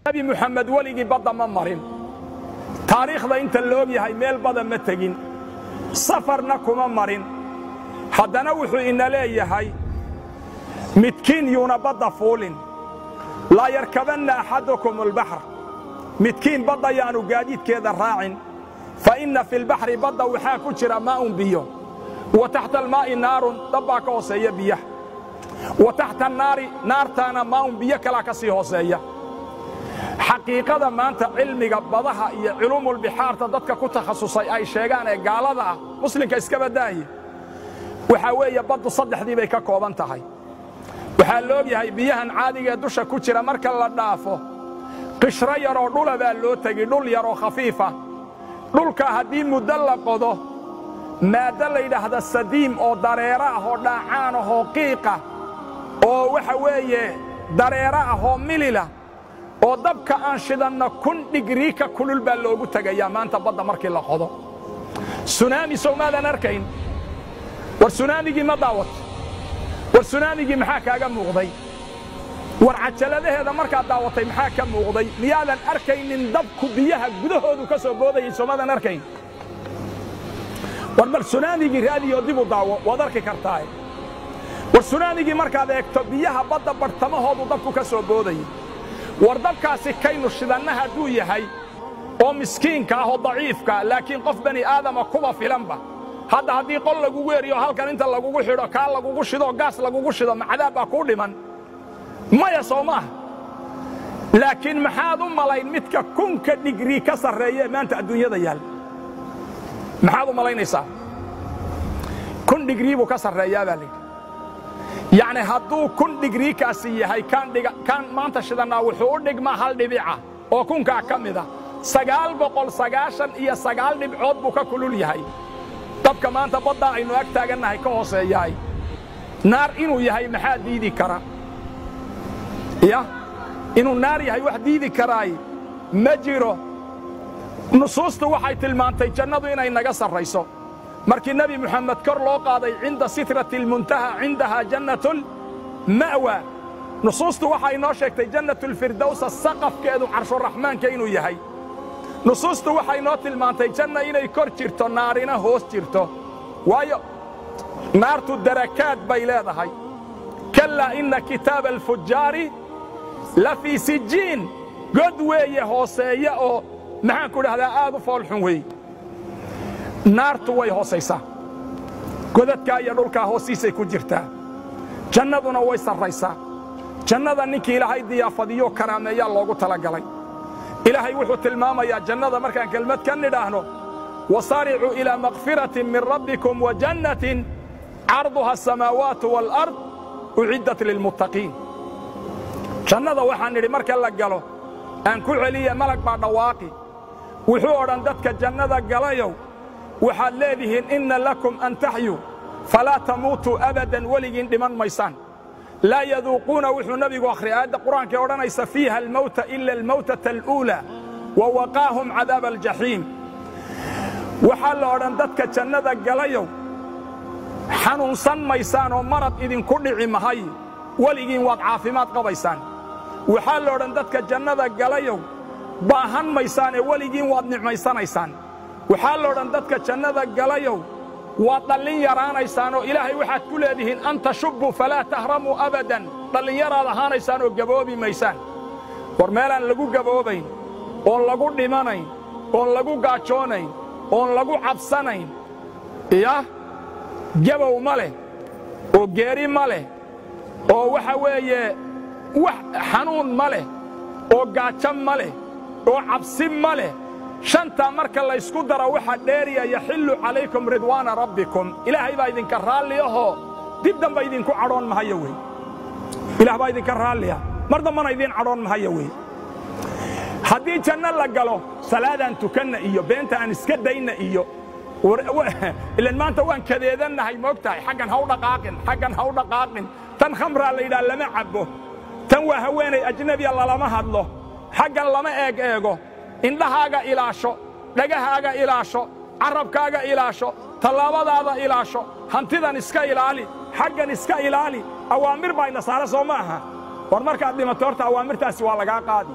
Nabi Muxamed weligii badda ma marin. Taariikhda inta la og yahay meel bada ma tegin, safarna kuma marin. Haddana wuxuu ina leeyahay midkiin yuuna badda fuulin. Laa yarkabanna axadukum albaxr, midkiin badda yaanu gaadiidkeeda raacin. Fa inna fi lbaxri, badda waxaa ku jira maa'un, biyo, wa taxta almaa'i naarun, dab baa ka hooseeya biyaha, wa taxta annaari, naartaana maa'un, biyo kalaa ka sii hooseeya. Xaqiiqada maanta cilmiga badaha iyo culuumulbixaarta dadka ku takhasusay ay sheegaan ee gaalada ah, muslimka iska badaaye, waxaa weeye baddu saddexdii bay ka kooban tahay. Waxaa la og yahay biyahan caadiga ee dusha ku jira marka la dhaafo, qishro yaroo dhula baa loo tegi, dhul yaroo khafiifa. Dhulka haddii muddo la qodo, maaddo la yidhaahda sadiim oo dareero ah oo dhaacaan ah oo qiiqa oo waxa weeye dareero ah oo milila oo dabka aan shidanna 1000 dhigrii ka kulul baa loogu tegayaa maanta badda markii la qodo. Sunaami sowmaadan arkayn? War sunaamigii ma daawat? War sunaamigii maxaa kaaga muuqday? War cajaladaheeda markaad daawatay maxaa ka muuqday? Miyaadan arkaynin dabku biyaha gudahoodu ka soo boodayay? Soomaadan arkayn? War bal sunaamigii raadiyo dib u daawo, waad arki kartaae. War sunaamigii markaad eegto, biyaha badda badhtamahoodu dabku ka soo boodayay. War dabkaasi kaynu shidanna hadduu yahay oo miskiinka ah oo daciifka, laakiin qof bani aadama kuba filanba. Hadda haddii qol lagugu eriyo, halkan inta lagugu xidho, kaa lagugu shido, gaas lagugu shido, ma cadaab baa kuu dhiman? Maya, soo maaha? Laakiin maxaad u malayn midka 1000-ka dhigrii ka sarreeya ee maanta adduunyada yaal? Maxaad u malaynaysaa? 1000 dhigrii buu ka sarreeyaa baa layidhi. Yacni hadduu 1000 dhigriikaasi yahay kaan maanta shidannaa, wuxuu u dhigmaa hal dhibica oo kunkaa ka mida. 999 dhibcood buu ka kulul yahay dabka maanta baddaa aynu ag taagannahay ka hooseeyahay. Naar inuu yahay maxaa diidi kara? Ya inuu naar yahay wax diidi karaay ma jiro. Nusuustu waxay tilmaantay jannadu inay naga sarrayso. Markii Nebi Moxamed kor loo qaaday cinda sidrati almuntaha, cindahaa jannatulma'wa, nusuustu waxay noo sheegtay jannatulfirdowsa saqafkeedu carshuraxmaanka inuu yahay. Nusuustu waxay noo tilmaantay janna inay kor jirto, naarina hoos jirto, waayo naartu darakaad bay leedahay. Kallaa inna kitaaba alfujaari la fii sijiin. God weeye hooseeya oo maxaan ku dhahdaa aad u foolxun weeye. Naartu way hoosaysaa, godadkaa iyo dhulkaa hoostiisay ku jirtaa. Jannaduna way sarraysaa. Jannada ninkii Ilaahay diyaafadiyo karaameeyaa loogu talagalay. Ilaahay wuxuu tilmaamayaa jannada markaan kelmad ka nidhaahno: wasaaricuu ilaa makfiratin min rabbikum wa jannatin carduha asamaawaatu waalard uciddat lilmuttaqiin. Jannada waxaan nidhi marka la galo, aan ku celiya, malag baa dhawaaqi. Wuxuu odhan dadka jannada galayow, waxaad leedihiin inna lakum an taxyuu falaa tamuutuu abadan, weligiin dhiman maysaan. Laa yaduuquuna, wuxuu nebigu akhriyay aayadda Qur'aanka ee odhanaysa fiiha almawta ila almawtata aluulaa wa waqaahum cadaaba aljaxiim. Waxaa la odhan dadka jannada galayow, xanuunsan maysaan oo marad idinku dhici mahay, weligiin waad caafimaad qabaysaan. Waxaa la odhan dadka jannada galayow, baahan maysaanee weligiin waad nicmaysanaysaan. Waxaa la odhan dadka jannada galayow, waad dhallin yaraanaysaan oo Ilaahay waxaad ku leedihiin an tashubbuu falaa tahramuu abadan, dhallinyaraad ahaanaysaan oo gaboobi maysaan. War meelaan lagu gaboobayn oon lagu dhimanayn oon lagu gaajoonayn oon lagu cabsanayn, yah, gabow ma leh oo geeri ma leh oo waxa weeye wax xanuun ma leh oo gaajo ma leh oo cabsi ma leh. Shantaa marka laysku daro waxa dheeriya yaxillu calaykum ridwaana rabbikum. Ilaahay baa idinka raalli ahoo dib damba idinku cadhoon mahayo wey. Ilaah baa idinka raalliya, mar dambana idiin cadhoon mahayo wey. Haddii janno la galo, salaadaan tukanna iyo beenta aan iska dayna iyo ilan maanta waan kadeedannahay, moog tahay? Xaggan ha u dhaqaaqin, xaggan ha u dhaqaaqin, tan khamraa la yidhaha lama cabbo, tan waa haweenay ajnebiya lalama hadlo, xaggan lama eeg eego. Indhahaaga ilaasho, dhagahaaga ilaasho, carrabkaaga ilaasho, tallaabadaada ilaasho, hantidan iska ilaali, xaggan iska ilaali. Awaamir baa ina saara, soo ma aha? War markaad dhimato horta awaamirtaasi waa lagaa qaadi.